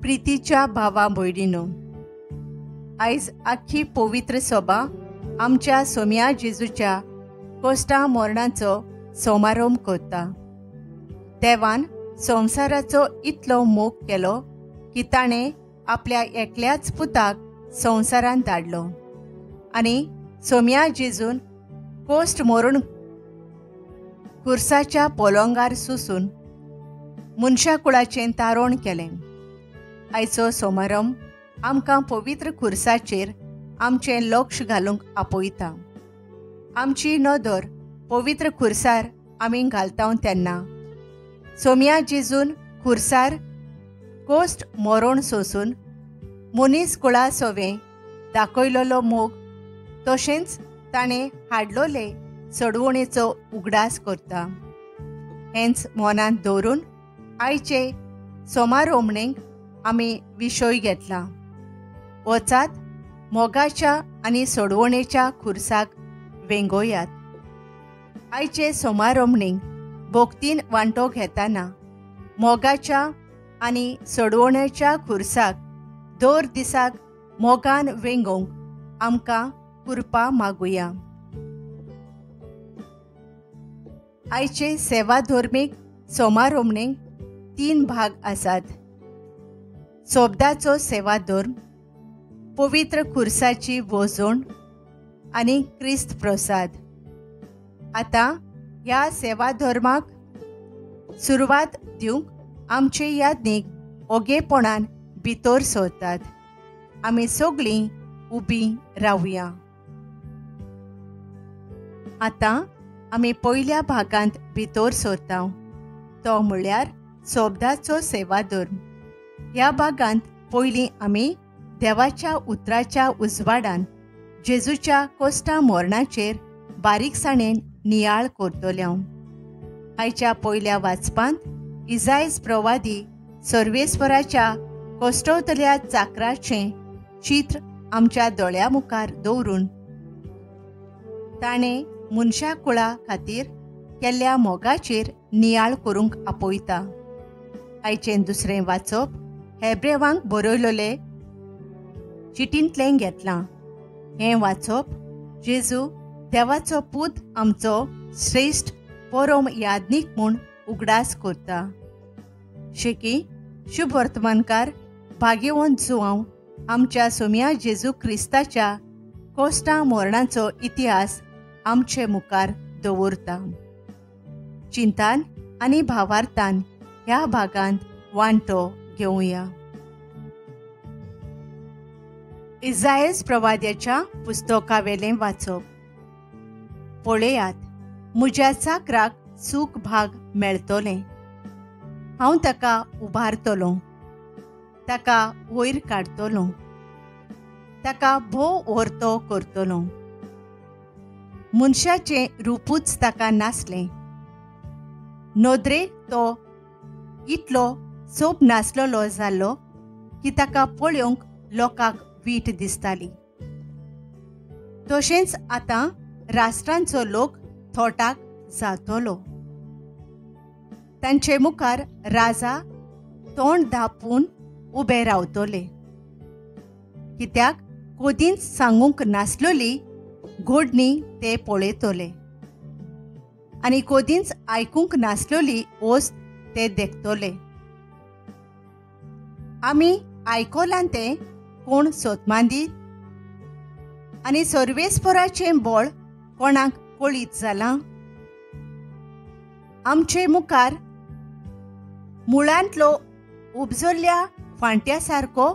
प्रितीच्या भावा भयणीनो, आयज आख्खी पवित्र सभा आमच्या सोम्या जेजूच्या कोश्टा मरणाचो समारोंभ करता. देवान संवसाराचो इतलो मोग केलो की ताणें आपल्या एकल्याच पुताक संवसारांत धाडलो आनी सोम्या जेजून कोश्ट मरून खुर्साच्या पोलोंगार सुसून मनशाकुळाचें तारण केलें. आयचो समारंभ आमकां पवित्र खुर्साचेर आमचें लक्ष घालूंक आपयता. आमची नदर पवित्र खुर्सार आमी घालता तेन्ना सोम्या जेजून खुर्सार कोश्ट मरण सोसून मनीस कुळा सोवें दाखयलेलो मोग तशेंच ताणें हाडलोले सोडवणेचो उगडास करता. हेंच मनांत दवरून आयचे सोमारोमणेक आमी विशय घेतला. वचात मोगाच्या आनी सोडवणेच्या खुर्साक वेंगोयात. आयचे सोमारोमणेक भोक्तीन वांटो घेतना मोगाच्या आनी सोडवणेच्या खुर्साक दर दिसाक मोगान वेंगोवंक आमकां कृपा मागुया. आयचे सेवा धर्मीक सोमारोमणेक 3 भाग आसात. सोबदाचो सेवा धर्म, पवित्र खुर्साची वजोण आनी क्रिस्त प्रसाद. आतां ह्या सेवा धर्माक सुरवात दिवंक आमचे यादनीक ओगेपणान भितर सरतात. आमी सगळीं उबीं रावया. आतां आमी पयल्या भागांत भितर सरता, तो म्हळ्यार सोबदाचो सेवा धर्म. ह्या भागांत पयलीं आमी देवाच्या उतराच्या उजवाडान जेजूच्या कोश्टा मरणाचेर बारीकसाणेन नियाळ करतले. आयच्या पयल्या वाचपांत इजायज प्रवादी सर्वेस्वराच्या कोश्टवतल्या चाकराचें चित्र आमच्या दोळ्या मुखार दवरून ताणें मनशाकुळा खातीर केल्ल्या मोगाचेर नियाळ करूंक आपयता. आयचें दुसरें वाचप हेब्रेवांक बरयलेले चिटींतलें घेतलां. हें वाचप जेजू देवाचो पूत आमचो श्रेश्ठ परोम यादनीक म्हूण उगडास करता. शेकी शुभ वर्तमानकार भाग्यवंत जुवांव आमच्या सोम्या जेजू क्रिस्ताच्या कोश्टा मरणाचो इतिहास आमचे मुखार दवरता. चिंतान आनी भावार्थान ह्या भागांत वांटो घेवया. इजायस प्रवाद्याच्या पुस्तकावेलें वाचप. पळयात, म्हज्या चाकराक सूख भाग मेळटलें. हांव ताका उबारतलो, ताका वयर काडटलो, ताका भोव व्हरतो करतलो. मनशाचें रुपूच ताका नासलें. नदरेक तो इतलो सोब नासलेलो जाल्लो की ताका पळोवंक लोकांक वीट दिसताली. तशेंच आतां राष्ट्रांचो लोक थोटाक जातलो. तांचे मुखार राजा तोंड धांपून उबे रावतले. कित्याक कोदींच सांगूंक नासलोली घोडणी ते पळयतले आनी कोदींच आयकूंक नासलोली वस्त ते देखतले. आमी आयकलां तें कोण सोतमांदीत आनी सर्वेस्पराचें बळ कोणाक कळीत जालां? आमचे मुखार मुळांतलो उपजल्ल्या फांट्या सारको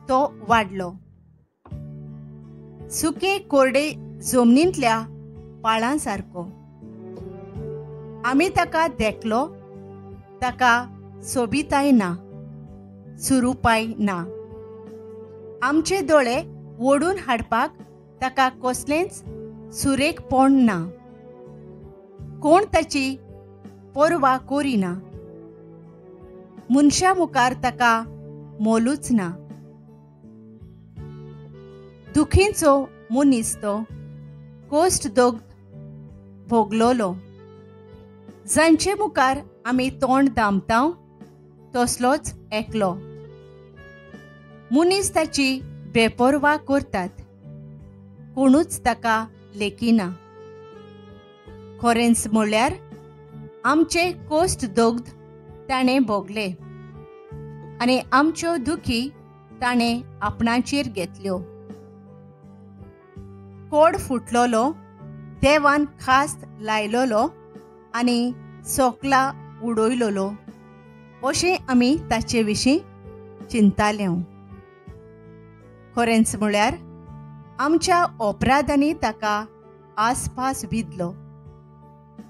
तो वाडलो. सुके कोरडे जमनींतल्या पाळां सारको. आमी ताका देखलो, ताका सोबिताय ना, सुरुपाय ना. आमचे दोळे ओडून हाडपाक ताका कसलेंच सुरेखपण ना. कोण ताची पर्वा करिना. मनशा मुखार ताका मोलूच ना. दुखींचो मनीस तो कोश्ट दोग भोगलोलो. जांचे मुखार आमी तोंड दामता तसलोच एकलो. मनीस ताची बेपर्वा करतात, कोणूच ताका लेखिना. खरेंच म्हळ्यार आमचे कोश्ट दोग्ध ताणें भोगले आनी आमच्यो दुखी ताणें आपणाचेर घेतल्यो. कोड फुटलोलो, देवान खास्त लायलोलो आनी सोकला उडयलोलो अशें आमी ताचे विशीं चिंताले. खरेंच म्हळ्यार आमच्या अपराधांनी ताका आसपास विदलो,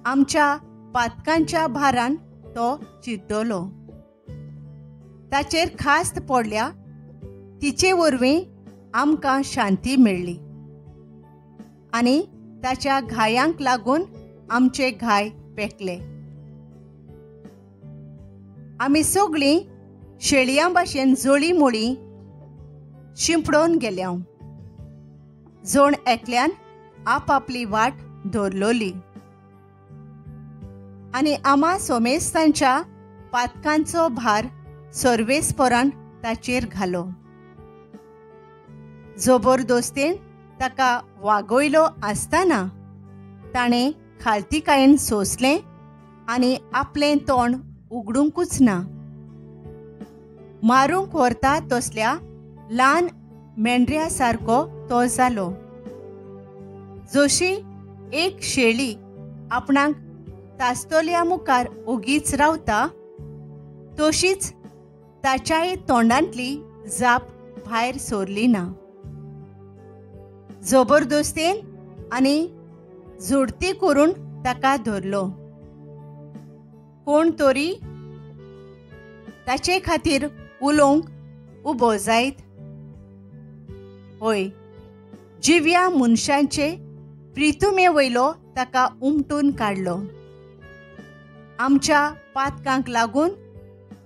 आमच्या पातकांच्या भारान तो चिड्डलो. ताचेर खास्त पडल्या तिचे वरवीं आमकां शांती मेळ्ळी आनी ताच्या घायांक लागून आमचे घाय पेकले. आमी सगळीं शेळयां भाशेन जळी मोळी शिंपडोवन गेल्या. जण एकल्यान आपापली वाट धरलोली आनी आमा सोमेस्तांच्या पातकांचो भार सर्वेस्परान ताचेर घालो. जबरदस्तेन ताका वागयलो आसतना ताणें खालतीकायेन सोंसलें आनी आपलें तोंड उगडुंकूच ना. मारूंक व्हरता तसल्या ल्हान मेंढऱ्या सारको तो जालो. जशी एक शेळी आपणाक तासतल्या मुखार ओगीच रावता तशीच ताच्याय तोंडांतली जाप भायर सरली ना. जबरदस्तेन आनी झुडती करून ताका धरलो. कोण तरी ताचे खातीर उलोवंक उबो जायत? हय, जिव्या मनशांचे प्रितुमे वयलो ताका उमटून काडलो. आमच्या पातकांक लागून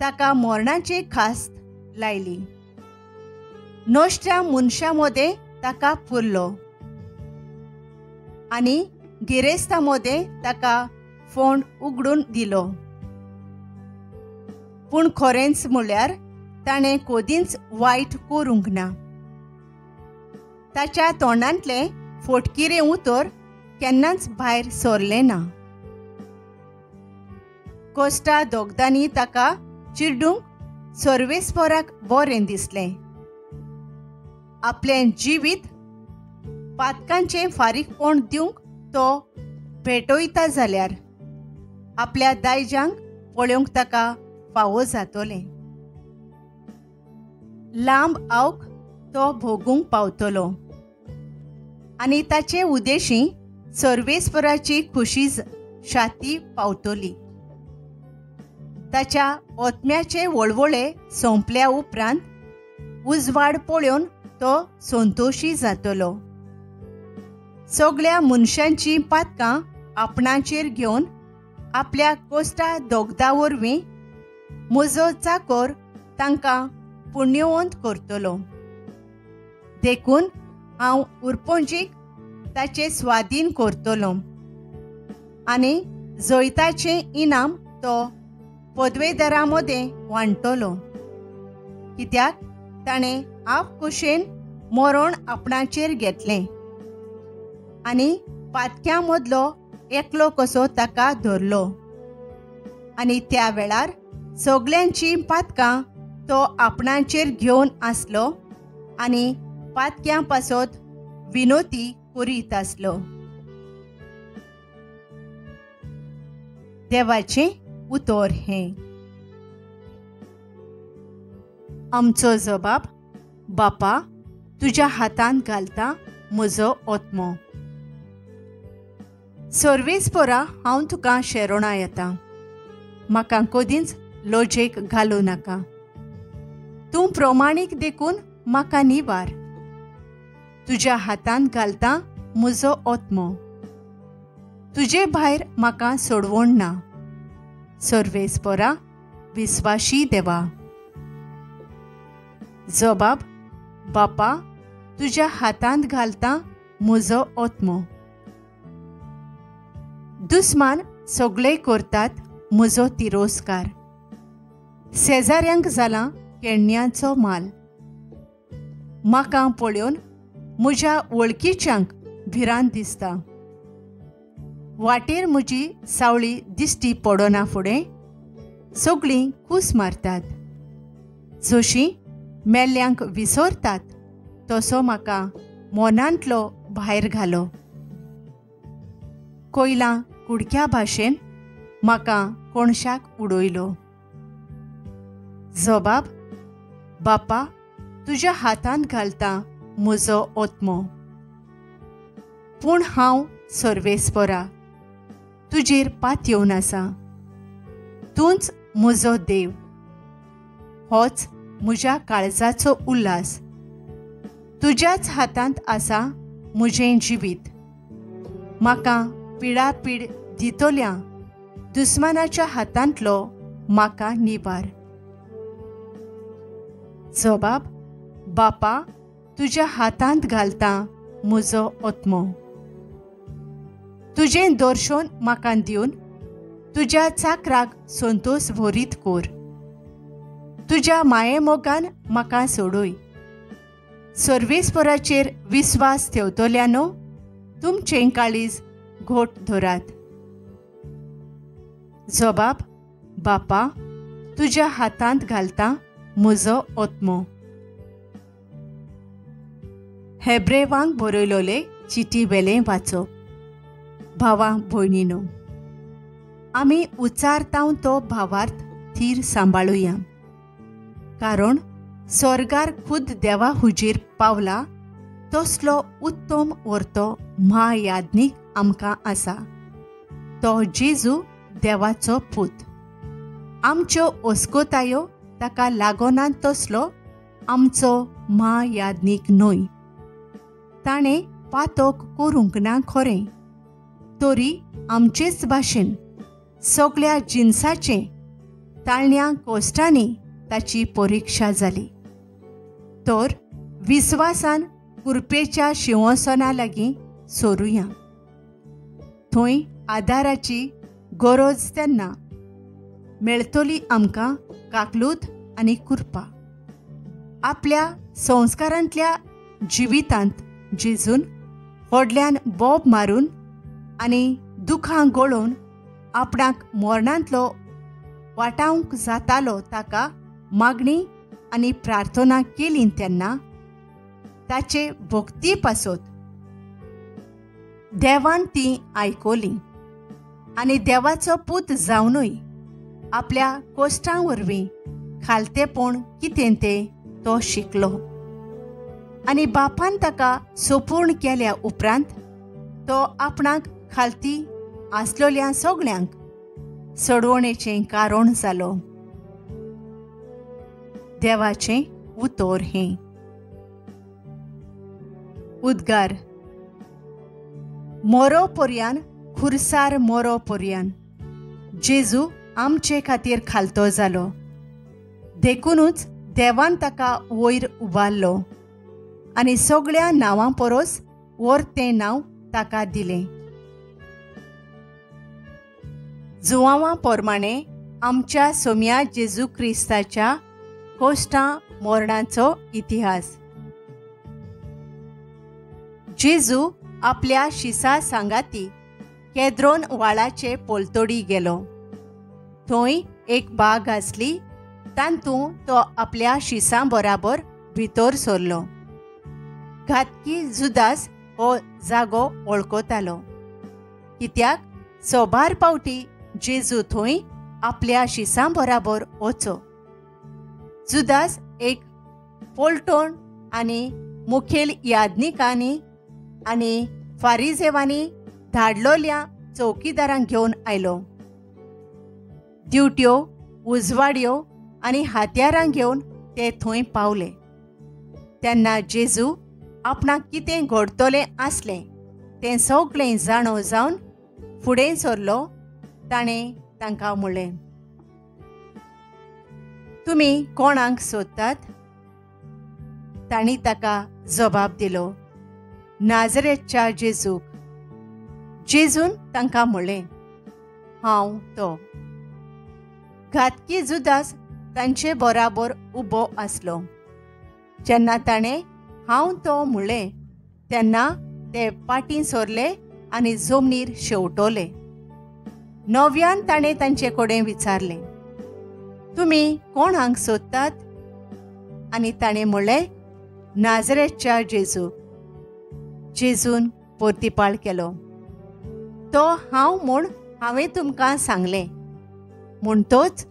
ताका मरणाची खास्त लायली. नश्ट्या मनशां मदें ताका पुरलो आनी गिरेस्तां मदें ताका फोंड उगडून दिलो. पूण खरेंच म्हळ्यार ताणें कदींच वायट करूंक ना. ताच्या तोंडांतलें फोटकिरें उतर केन्नाच भायर सरलें ना. कोश्टा दोगदांनी ताका चिड्डूंक सर्वेस्पराक बरें दिसलें. आपलें जिवीत पातकांचें फारीकपण दिवंक तो भेटयता जाल्यार आपल्या दायजांक पळोवंक ताका फावो जातलें. लांब आवक तो भोगूंक पावतलो आनी ताचे उदेशी सर्वेस्पराची खुशी शाती पावतली. ताच्या आत्म्याचे वळवळे सोंपल्या उपरांत उजवाड पळोवन तो संतोशी जातलो. सगळ्या मनशांचीं पातकां आपणाचेर घेवन आपल्या कोश्टा दोगदा वरवीं म्हजो चाकर तांकां पुण्यवंत करतलो. देखून हांव उरपोंजीक ताचे स्वाधीन करतलो आनी जैताचें इनाम तो पदवेदारां मदें वांट्टलो. कित्याक ताणें आपकुशेन मरण आपणाचेर घेतलें आनी पातक्यां मदलो एकलो कसो ताका धरलो आनी त्या वेळार सगल्यांचीं पातकां तो आपणाचेर घेवन आसलो आनी पातक्यां पासत विनोती करीत आसलो. देवाचें उतर हें. आमचो जबाब, बापा तुज्या हातांत घालता म्हजो आत्मो. सर्वेस्परा हांव तुका शेरोणा येता, म्हाका कदींच लजेक घालूं नाका. तूं प्रमाणीक देखून म्हाका निवार. तुज्या हातांत घालता म्हजो आत्मो. तुजे भायर म्हाका सोडवण ना. सर्वेस्परा विस्वाशी देवा. जबाब, बापा तुज्या हातांत घालता म्हजो आत्मो. दुस्मान सगळे करतात म्हजो तिरस्कार. शेजाऱ्यांक जाला केण्यांचो माल. म्हाका पळोवन म्हज्या वळखीच्यांक भिरांत दिसता. वाटेर म्हजी सावळी दिश्टी पडना फुडें सगळीं कूस मारतात. जशीं मेल्ल्यांक विसरतात तसो म्हाका मनांतलो भायर घालो. कोयलां कुडक्या भाशेन म्हाका कोणशाक उडयलो. जबाब, बापा तुज्या हातांत घालता म्हजो आत्मो. पूण हांव सर्वेस्परा तुजेर पातयेवन आसा. तूंच म्हजो देव, होच म्हज्या काळजाचो उल्हास. तुज्याच हातांत आसा म्हजें जिवीत. म्हाका पिडापीड दितल्या दुस्मानाच्या हातांतलो म्हाका निवार. जबाब, बापा तुज्या हातांत घालता म्हजो आत्मो. तुजें दर्शन म्हाका दिवन तुज्या चाकराक संतोष भरीत कोर. तुज्या मायेमोगान म्हाका सोडय. सर्वेस्पराचेर विस्वास ठेवतल्यानो तुमचें काळीज घोट धरात. जबाब, बापा तुज्या हातांत घालता म्हजो आत्मो. हेब्रेवांक बरयलोले चिटी वेलें वाचप. भावा भयणीनो, आमी उच्चारतांव तो भावार्थ थीर सांबाळुया, कारण स्वर्गार खुद देवा हुजीर पावला तसलो उत्तम वर्तो म्हायाज्ञीक आमकां आसा. तो जेजू देवाचो पूत. आमच्यो ओस्कोतायो ताका लागोना तसलो आमचो म्हायाज्ञीक न्हय. ताणें पातक करूंक ना खरें, तरी आमचेच भाशेन सगळ्या जिनसाचें ताळण्या कोश्टांनी ताची परिक्षा जाली. तर विस्वासान कुरपेच्या शिंवासना लागीं सोरुया. थंय आदाराची गरज तेन्ना मेळटली आमकां काकलूत आनी कुरपा. आपल्या संस्कारांतल्या जिवितांत जेजून व्हडल्यान बोब मारून आनी दुखां गळोवन आपणाक मरणांतलो वाटावंक जातालो ताका मागणी आनी प्रार्थना केली तेन्ना ताचे भक्ती पासत देवान ती आयकली आनी देवाचो पूत जावनूय आपल्या कोश्टां वरवीं खालतेपण कितें तें तो शिकलो आनी बापान ताका सोपूर्ण केल्या उपरांत तो आपणाक खालती आसलोल्या सगळ्यांक सोडवणेचें कारण जालो. देवाचें उतर हें. उद्गार. मोरो पर्यान खुरसार मोरो पर्यान जेजू आमचे खातीर खालतो जालो, देखुनूच देवान ताका वयर उबारलो आनी सगळ्या नांवां परस वर तें नांव ताका दिलें. जुवांवा प्रमाणे आमच्या सोम्या जेजू क्रिस्ताच्या कोश्टां मरणाचो इतिहास. जेजू आपल्या शिसा सांगाती केद्रोन व्हाळाचे पोलतोडी गेलो. थंय एक बाग आसली, तातूंत तो आपल्या शिसां बराबर भितर सरलो. घातकी जुदास हो जागो वळखतालो, कित्याक सोबार पावटी जेजू थंय आपल्या शिसां बराबर वचो. जुदास एक पोलटोण आनी मुखेल याज्ञिकांनी आनी फारिजेवांनी धाडलोल्या चौकीदारांक घेवन आयलो. दिवट्यो, उजवाड्यो आनी हात्यारां घेवन ते थंय पावले. तेन्ना जेजू आपणाक कितें घडटलें आसलें तें सगळें जाणो जावन फुडें सरलो. ताणें तांकां म्हणलें, तुमी कोणाक सोदतात? तांणी ताका जबाब दिलो, नाजरेतच्या जेजूक. जेजून तांकां म्हणलें, हांव तो. घातकी जुदास तांचे बराबर उबो आसलो. जेन्ना ताणें हांव तो म्हणलें तेन्ना ते पाटीं सोरले आनी जमनीर शेवटोले. नव्यान ताणें तांचे कडेन विचारलें, तुमी कोण हांग सोदतात? आनी ताणें म्हणलें, नाजरेतच्या जेजूक. जेजून परतिपाळ केलो, तो हांव म्हूण हांवें तुमकां सांगलें, म्हणटोच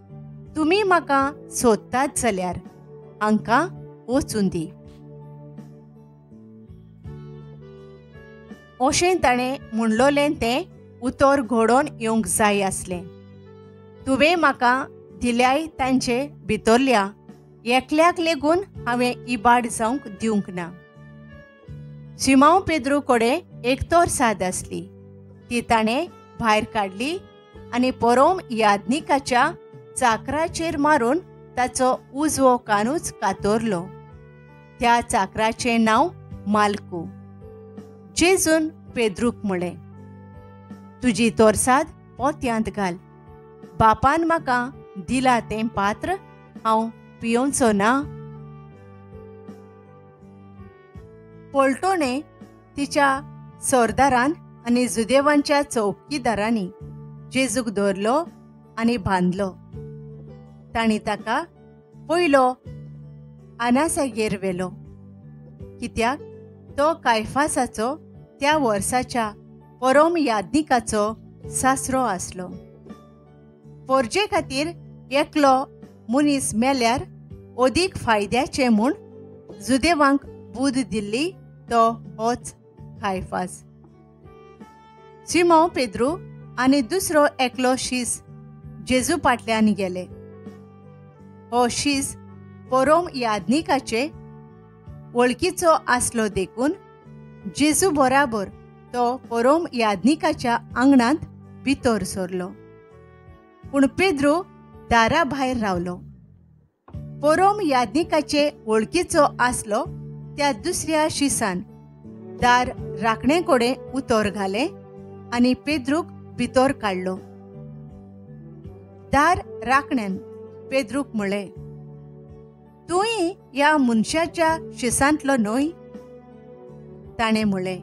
तुमी म्हाका सोदतात जाल्यार हांकां वचूं दी. अशें ताणें म्हणलोलें तें उतर घडोवन येवंक जाय आसलें. तुवें म्हाका दिल्याय तांचे भितरल्या एकल्याक लेगून हांवें इबाड जावंक दिवंक ना. सिमांव पेद्रू कडेन एक तोरसाद आसली, ती ताणें भायर काडली आनी परोम याज्ञिकाच्या चाकराचेर मारून ताचो उजवो कानूच कातरलो. त्या चाकराचें नांव मालकू. जेजून पेद्रूक म्हळें, तुजी तोरसाद पोत्यांत घाल. बापान म्हाका दिला तें पात्र हांव पियोवचो ना. पलटोणे तिच्या सरदारान आनी जुदेवांच्या चौकीदारांनी जेजूक धरलो आनी बांदलो. तांणी ताका पयलो आनासागेर व्हेलो, कित्याक तो कायफासाचो त्या वर्साच्या परोम याज्ञिकाचो सासरो आसलो. पोरजे खातीर एकलो मनीस मेल्यार अदीक फायद्याचें म्हूण जुदेवांक बूद दिल्ली तो होच कायफास. सिमांव पेद्रू आनी दुसरो एकलो शीस जेजू फाटल्यान गेले. हो शीस परोम याज्ञिकाचे वळखीचो आसलो देखून जेजू बराबर तो परोम याज्ञिकाच्या आंगणांत भितर सरलो. पूण पेद्रू दारा भायर रावलो. परोम याज्ञिकाचे वळखीचो आसलो त्या दुसऱ्या शिसान दार राखणे कडेन उतर घालें आनी पेद्रूक भितर काडलो. दार राखण्यान पेद्रूक म्हळें, तूंय ह्या मनशाच्या शिसांतलो न्हय? ताणें म्हळें,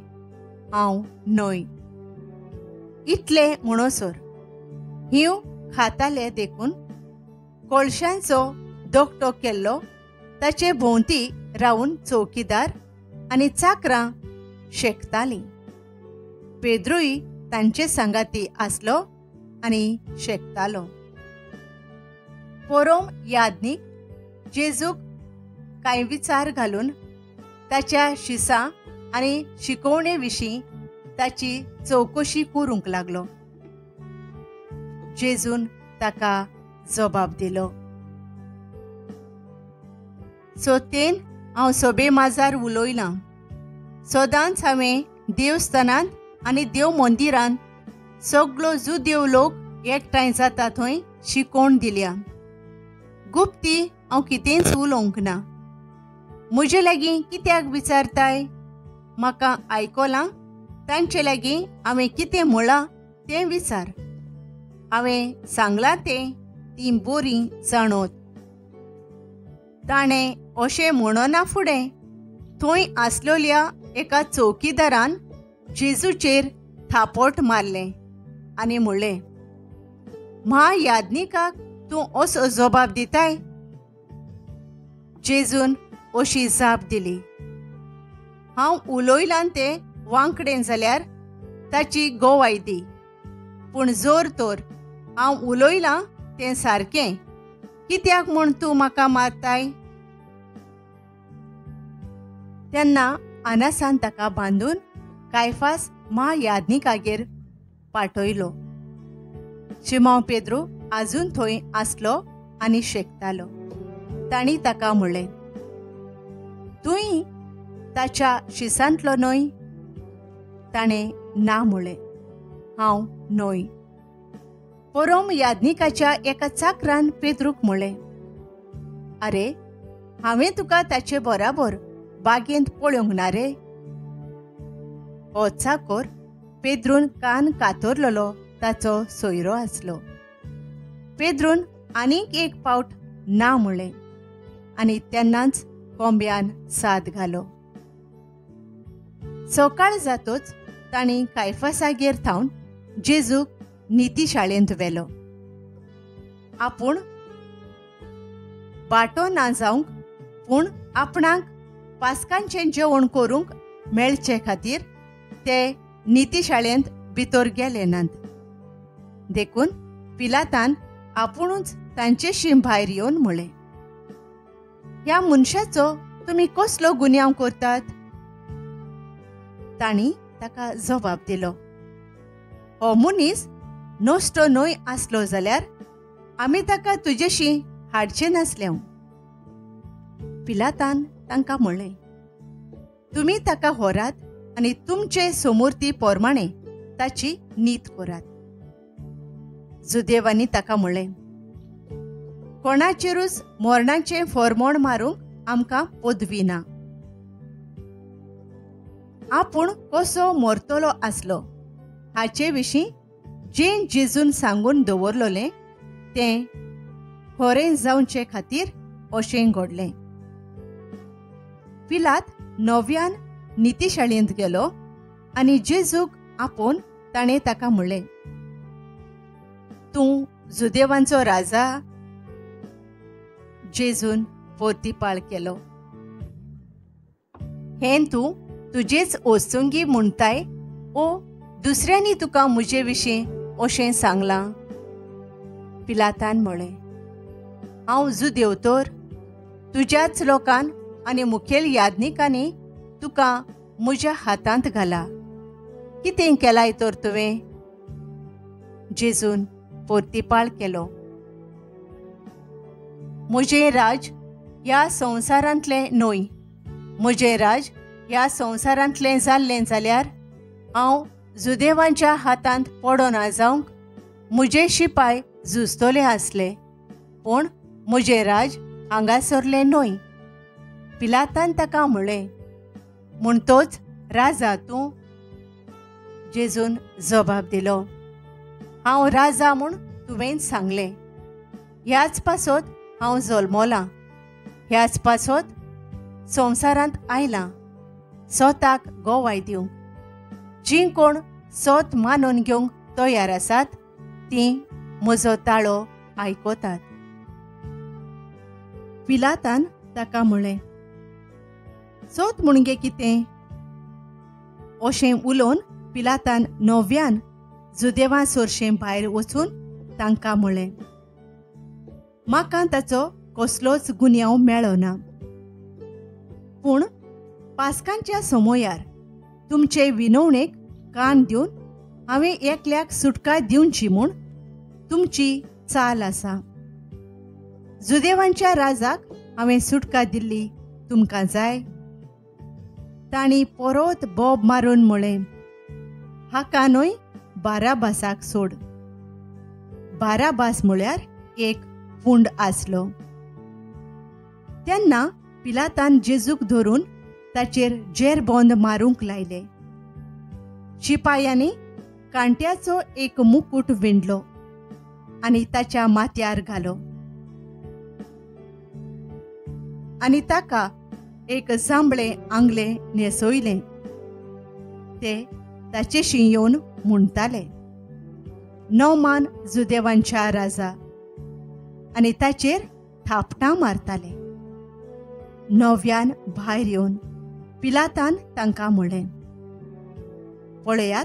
हांव न्हय. इतलें म्हणसर हींव खाताले देखून कोळशांचो दोकटो केल्लो ताचे भोंवती रावन चौकीदार आनी चाकरां शेकतालीं. पेद्रूय तांचे सांगाती आसलो आनी शेकतालो. परोम याज्ञिक जेजूक कांय विचार घालून ताच्या शिसां आनी शिकोवणे विशीं ताची चवकशी करूंक लागलो. जेजून ताका जबाब दिलो, सोतेन हांव सोबे माजार उलयलां. सदांच हांवें देवस्थानांत आनी देव मंदिरांत सगलो जुदेव लोक एकठांय जाता थंय शिकोवण दिल्या. गुप्ती हांव कितेंच उलोवंक ना. म्हजे लागीं कित्याक विचारताय? म्हाका आयकलां तांचे लागीं हांवें कितें म्हळां तें विचार. हांवें सांगलां तें तीं बरीं जाणोत. ताणें अशें म्हणना फुडें थंय आसलेल्या एका चौकीदारान जेजूचेर थापोट मारलें आनी म्हणलें, म्हायाज्ञिकाक तूं असो जबाब दिताय? जेजून अशी जाप दिली, हांव उलयलां तें वांकडें जाल्यार ताची गोवाय दी, पूण जोर तर हांव उलयलां तें सारकें, कित्याक म्हूण तूं म्हाका मारताय? तेन्ना अनासान ताका बांदून कायफास म्हायाज्ञिकागेर पाठयलो. शिमांव पेद्रू आजून थंय आसलो आनी शेकतालो. तांणी ताका म्हणलें, तूंय ताच्या शिसांतलो न्हय? ताणें ना म्हणलें, हांव न्हय. परोम याज्ञिकाच्या एका चाकरान पेद्रूक म्हणलें, आरे, हांवें तुका ताचे बराबर बागेंत पळोवंक ना रे? हो चाकोर पेद्रून कान कातरलेलो ताचो सोयरो आसलो. पेद्रून आनीक एक पावट ना म्हणलें आनी तेन्नाच कोंब्यान साद घालो. सकाळ जातोच तांणी कायफासागेर थावन जेजूक निती शाळेंत व्हेलो. आपूण बाटो ना जावंक पूण आपणाक पास्कांचें जेवण करूंक मेळचे खातीर ते निती शाळेंत भितर गेले नात. देखून पिलातान आपुणूच तांचेशी भायर येवन म्हळें, ह्या मनशाचो तुमी कसलो गुन्यांव करतात? तांणी ताका जबाब दिलो, हो मनीस नश्टो न्हय आसलो जाल्यार आमी ताका तुजेशी हाडचे नासले. पिलातान तांकां म्हणलें, तुमी ताका व्हरात आनी तुमचे समूर्ती प्रमाणे ताची नीत करात. जुदेवांनी ताका म्हणलें, कोणाचेरूच मरणाचें फॉर्मोण मारूंक आमकां पदवी ना. आपूण कसो मरतलो आसलो हाचे विशीं जें जेजून सांगून दवरलेलें तें खरें जावचे खातीर अशें घडलें. पिलात नव्यान नितीशाळेंत गेलो आनी जेजूक आपोवन ताणें ताका म्हणलें, तूं जुदेवांचो राजा? जेजून पोरतीपाळ केलो, हें तूं तुजेच ओसुंगी म्हणटाय ओ दुसऱ्यांनी तुका म्हजे विशीं अशें सांगलां? पिलातान म्हळें, हांव जुदेव तर तुज्याच लोकान आनी मुखेल याज्ञिकांनी तुका म्हज्या हातांत घाला. कितें केलाय तर तुवें? जेजून पोरतीपाळ केलो, म्हजें राज ह्या संवसारांतलें न्हय. म्हजें राज ह्या संवसारांतलें जाल्लें जाल्यार हांव जुदेवांच्या हातांत पडना जावंक म्हजे शिपाय झुजतले आसले, पूण म्हजें राज हांगासरलें न्हय. पिलातान ताका म्हळें, म्हणटोच राजा तूं? जेजून जबाब दिलो, हांव राजा म्हूण तुवें सांगलें. ह्याच पासत हांव जल्मलां, ह्याच पासत संवसारांत आयलां, स्वताक गोवाय दिवंक. जीं कोण सोत मानून घेवंक तयार आसात तीं म्हजो ताळो आयकतात. पिलातान ताका म्हळें, सोत म्हणगे कितें? अशें उलोवन पिलातान नव्यान जुदेवां सोरशें भायर वचून तांकां म्हळें, म्हाका ताचो कसलोच गुन्यांव मेळना, पूण पास्कांच्या समयार तुमचे विनवणेक कान दिवन हांवें एकल्याक सुटका दिवची म्हूण तुमची चाल आसा. जुदेवांच्या राजाक हांवें सुटका दिल्ली तुमकां जाय? तांणी परत बोब मारून म्हळें, हाका न्हय, बाराबासाक सोड. बाराबास म्हळ्यार एक पूंड आसलो. तेन्ना पिलातान जेजूक धरून ताचेर जेरबोंद मारूंक लायले. शिपायांनी कांट्याचो एक मुकूट विणलो आनी ताच्या माथ्यार घालो आनी ताका एक जांबळें आंगलें न्हेसयलें. ते ताचेशी येवन म्हणटाले, नवमान जुदेवांच्या राजा, आनी ताचेर थापटां मारताले. नव्यान भायर येवन पिलातान तांकां म्हळें, पळयात,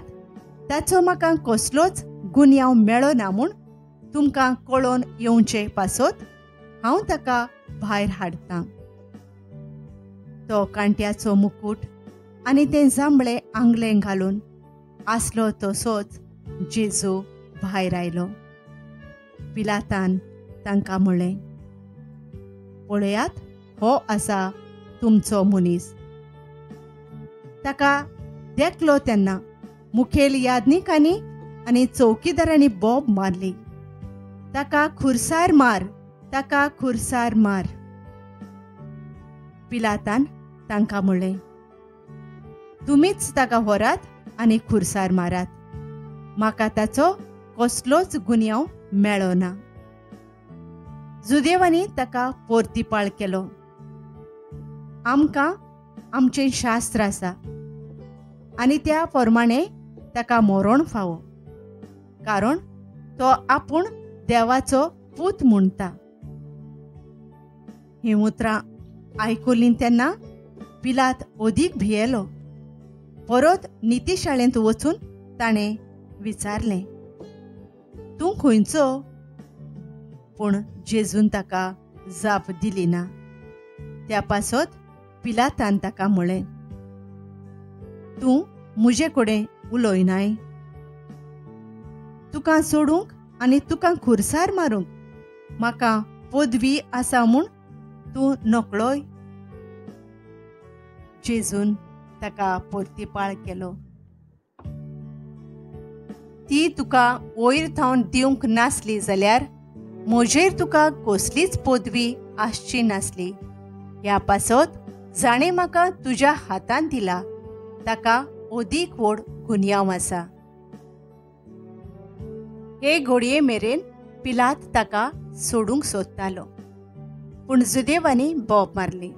ताचो म्हाका कसलोच गुन्यांव मेळना म्हूण तुमकां कळोवन येवचे पासत हांव ताका भायर हाडटां. तो कांट्याचो मुकूट आनी तें जांबळें आंगलें घालून आसलो तसोच जेजू भायर आयलो. पिलातान तांकां म्हळें, पळयात, हो आसा तुमचो मनीस. ताका देखलो तेन्ना मुखेल याज्ञिकांनी आनी चौकीदारांनी बोब मारली, ताका खुरसार मार, ताका खुरसार मार. पिलातान तांकां म्हळें, तुमीच ताका व्हरात आनी खुरसार मारात, म्हाका ताचो कसलोच गुन्यांव मेळना. जुदेवांनी ताका पोरतीपाळ केलो, आमकां आमचें शास्त्र आसा आनी त्या प्रमाणे ताका मरण फावो, कारण तो आपूण देवाचो पूत म्हणटा. हीं उतरां आयकुलीं तेन्ना पिलात अदीक भियेलो. परत नितीशाळेंत वचून ताणें विचारलें, तूं खंयचो? पूण जेजून ताका जाप दिली ना. त्या पासत पिलातान ताका म्हळें, तूं म्हजे कडेन उलयनाय? तुका सोडूंक आनी तुका खुरसार मारूंक म्हाका पदवी आसा म्हूण तूं नकळोय? जेजून ताका परतीपाळ केलो, ती तुका वयर थावन दिवंक नासली जाल्यार म्हजेर तुका कसलीच पदवी आसची नासली. ह्या पासत जाणें म्हाका तुज्या हातान दिला ताका अदीक व्हड गुन्यांव आसा. हे घडये मेरेन पिलात ताका सोडूंक सोदतालो, पूण जुदेवांनी बोब मारली,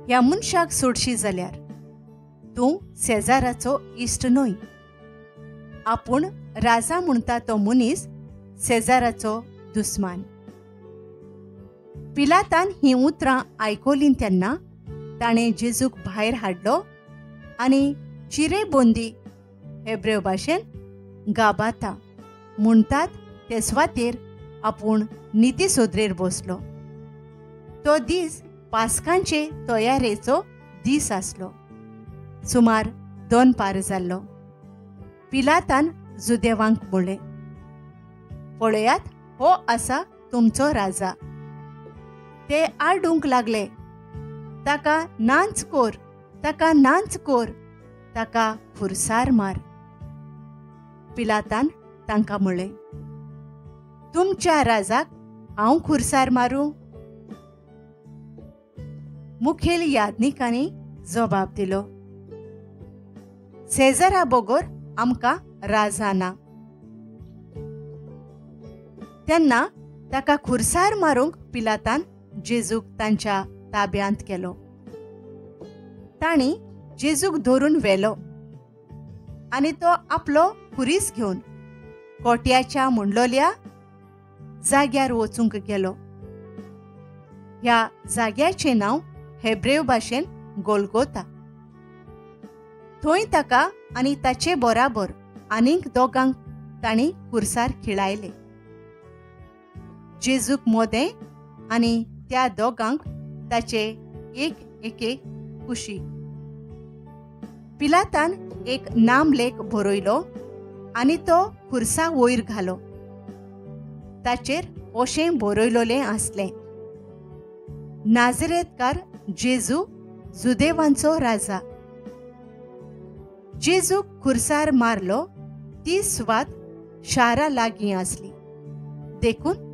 ह्या मनशाक सोडशी जाल्यार तूं सेजाराचो इश्ट न्हय. आपूण राजा म्हणटा तो मनीस सेजाराचो दुस्मान. पिलातान हीं उतरां आयकलीं तेन्ना ताणें जेजूक भायर हाडलो आनी चिरेबंदी, हेब्रेव भाशेन गाबाता म्हणटात ते सुवातेर आपूण निती सोदरेर बसलो. तो दीस पास्कांचे तयारेचो दीस आसलो. सुमार 2 जाल्लो. पिलातान जुदेवांक म्हणलें, पळयात, हो आसा तुमचो राजा. ते आरडूंक लागले, ताका नाच कोर, ताका नाच कोर, ताका खुरसार मार. पिलातान तांकां म्हणलें, तुमच्या राजाक हांव खुरसार मारूं? मुखेल याज्ञिकांनी जबाब दिलो, सेजारा बगर आमकां राजा ना. तेन्ना ताका खुरसार मारूंक पिलातान जेजूक तांच्या ताब्यांत केलो. तांणी जेजूक धरून व्हेलो आनी तो आपलो खुरीस घेवन कोट्याच्या म्हणलोल्या जाग्यार वचूंक गेलो. ह्या जाग्याचें नांव हेब्रेव भाशेन गोलगोता. थंय ताका आनी ताचे बराबर आनीक दोगांक तांणी खुरसार खिळायले. जेजूक मोदें आनी त्या दोगांक ताचे एक एके कुशीक. पिलातान एक नामलेख बरयलो आनी तो खुरसा वयर घालो. ताचेर अशें बरयलोलें आसलें, नाझरेतकार जेजू, जुदेवांचो राजा. जेजूक खुरसार मारलो ती सुवात शारा लागीं आसली, देखून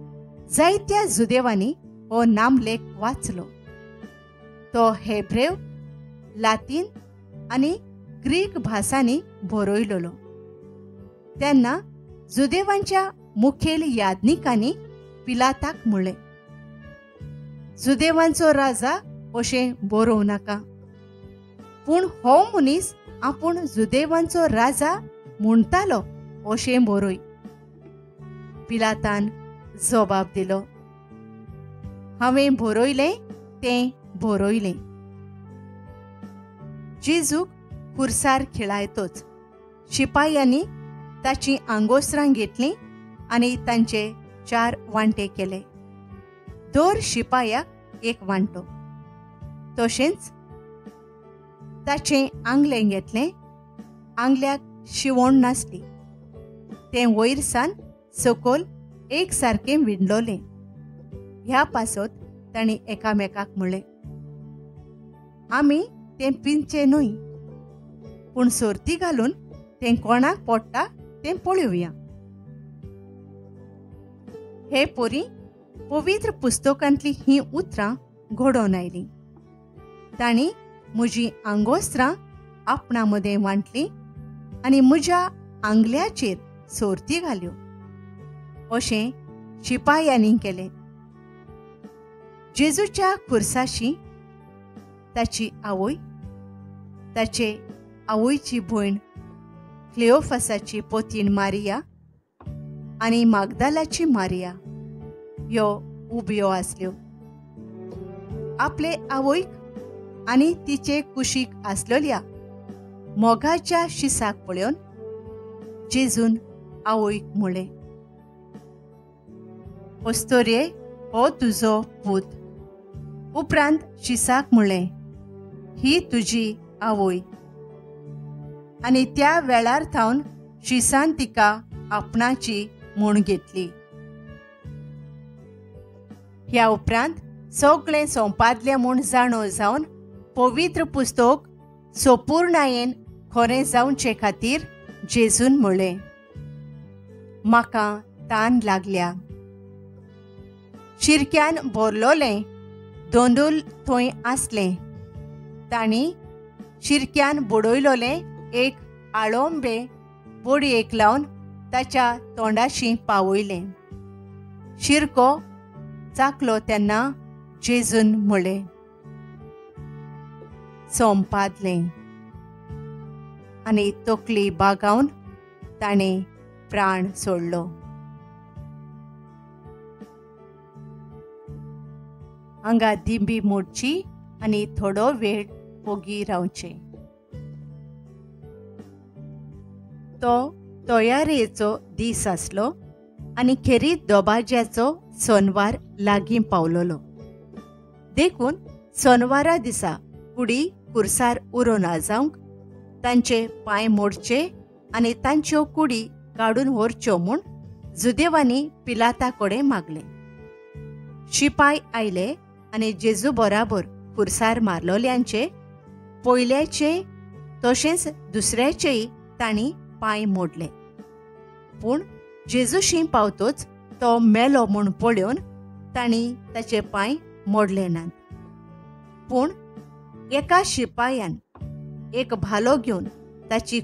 जायत्या जुदेवांनी हो नामलेख वाचलो. तो हेब्रेव, लातीन आनी ग्रीक भासांनी बरयलोलो. तेन्ना जुदेवांच्या मुखेल याज्ञिकांनी पिलाताक म्हणलें, जुदेवांचो राजा अशें बरोवं नाका, पूण हो मनीस आपूण जुदेवांचो राजा म्हणटालो अशें बरय. पिलातान जबाब दिलो, हांवें बरयलें तें बरयलें. जेजूक खुरसार खिळायतोच शिपायांनी ताचीं आंगोस्त्रां घेतलीं आनी तांचे 4 वांटे केले. दर शिपायाक एक वांटो. तशेंच ताचें आंगलें घेतलें. आंगल्याक शिवण नासली, तें वयर सान सकयल एक सारकें विणलोलें. ह्या पासत तांणी एकामेकाक म्हणलें, आमी तें पिंदचें न्हय, पूण सोर्ती घालून तें कोणाक पडटा तें पळोवया. हे पोरी पवित्र पुस्तकांतलीं हीं उतरां घडोवन आयलीं. तांणी म्हजीं आंगोस्त्रां आपणा मदें वांटलीं आनी म्हज्या आंगल्याचेर सोर्ती घाल्यो. अशें शिपायांनी केलें. जेजूच्या खुरसाशी ताची आवय, ताचे आवयची भयण क्लियोफासाची पोतीण मारिया आनी मागदालाची मारिया ह्यो उब्यो आसल्यो. आपले आवयक आनी तिचे कुशीक आसलेल्या मोगाच्या शिसाक पळोवन जेजून आवयक म्हळें, अस्तोरे, हो तुजो पूत. उपरांत शिसाक म्हळें, ही तुजी आवय. आनी त्या वेळार थावन शिसान तिका आपणाची म्हूण घेतली. ह्या उपरांत सगळें सोंपादलें म्हूण जाणो जावन पवित्र पुस्तक सोपूर्णायेन खरें जावचे खातीर जेजून म्हळें, म्हाका तान लागल्या. शिरक्यान भरलोलें दोंदूल थंय आसलें. तांणी शिरक्यान बुडयलोलें एक आळोंबे बोडयेक लावन ताच्या तोंडाशी पावयलें. शिरको चाकलो तेन्ना जेजून म्हळें, सोंपादलें. आनी तकली बागावन ताणें प्राण सोडलो. हांगा दिंबी मोडची आनी थोडो वेळ ओगी रावचें. तो तयारेचो दीस आसलो आनी खेरीत दोबाज्याचो सोनवार लागीं पावलोलो. देखून सोनवारा दिसा कुडी कुर्सार उरो ना जावंक तांचे पांय मोडचे आनी तांच्यो कुडी काडून व्हरच्यो म्हूण जुदेवांनी पिलाता कडेन मागलें. शिपाय आयले आनी जेजू बराबर कुर्सार मारलोल्यांचे पयल्याचे तशेंच दुसऱ्याचेय तांणी पांय मोडले. पूण जेजूशी पावतोच तो मेलो म्हूण पळोवन तांणी ताचे पांय मोडले नात. पूण एका शिपायान एक भालो घेवन ताची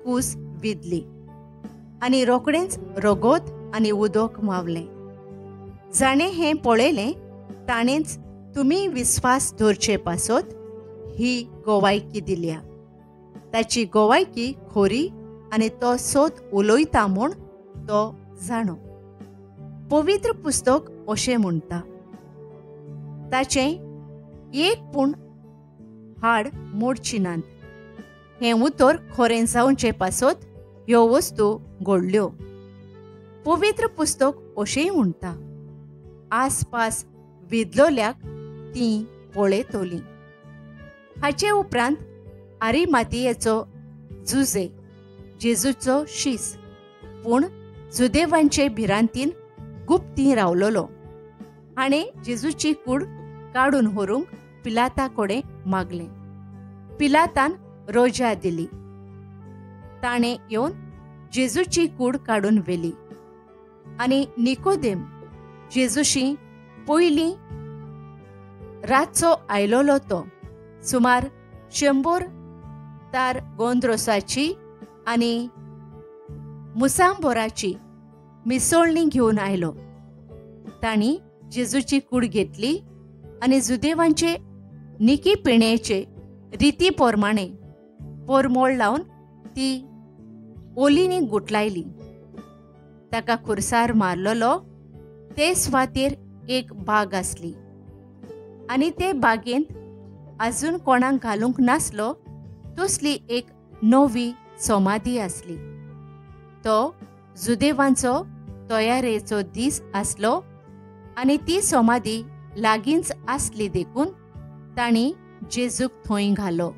कूस विदली आनी रोखडेंच रगत आनी उदक मावलें. जाणें हें पळयलें ताणेंच तुमी विस्वास दवरचे पासत ही गोवायकी दिल्या. ताची गोवायकी खोरी आनी तो सोद उलयता म्हूण तो जाणो. पवित्र पुस्तक अशें म्हणटा, ताचें एक पूण हाड मोडची नात. हें उतर खरें जावचे पासत ह्यो वस्तू घडल्यो. पवित्र पुस्तक अशेंय म्हणटा, आसपास विदलोल्याक तीं पळयतलीं. हाचे उपरांत आरिमातियेचो जुजे जेजूचो शीस पूण जुदेवांचे भिरांतीन गुप्ती रावलोलो. हाणें जेजूची कूड काडून व्हरूंक पिलाता कडेन मागलें. पिलातान रोजा दिली. ताणें येवन जेजूची कूड काडून व्हेली आनी निकोदेम जेजूशी पयलीं रातचो आयलोलो तो सुमार 100 तार गोंद्रोसाची आनी मुसांबोराची मिसळणी घेवन आयलो. तांणी जेजूची कूड घेतली आनी जुदेवांचे निकी पिण्याचे रिती प्रमाणे पोरमोळ लावन ती ओलीनी गुटलायली. ताका खुर्सार मारलेलो ते सुवातेर एक बाग आसली आनी ते बागेंत आजून कोणाक घालूंक नासलो तसली एक नवी समाधी आसली. तो जुदेवांचो तयारेचो दीस आसलो आनी ती समाधी लागींच आसली देखून तांणी जेजूक थंय घालो.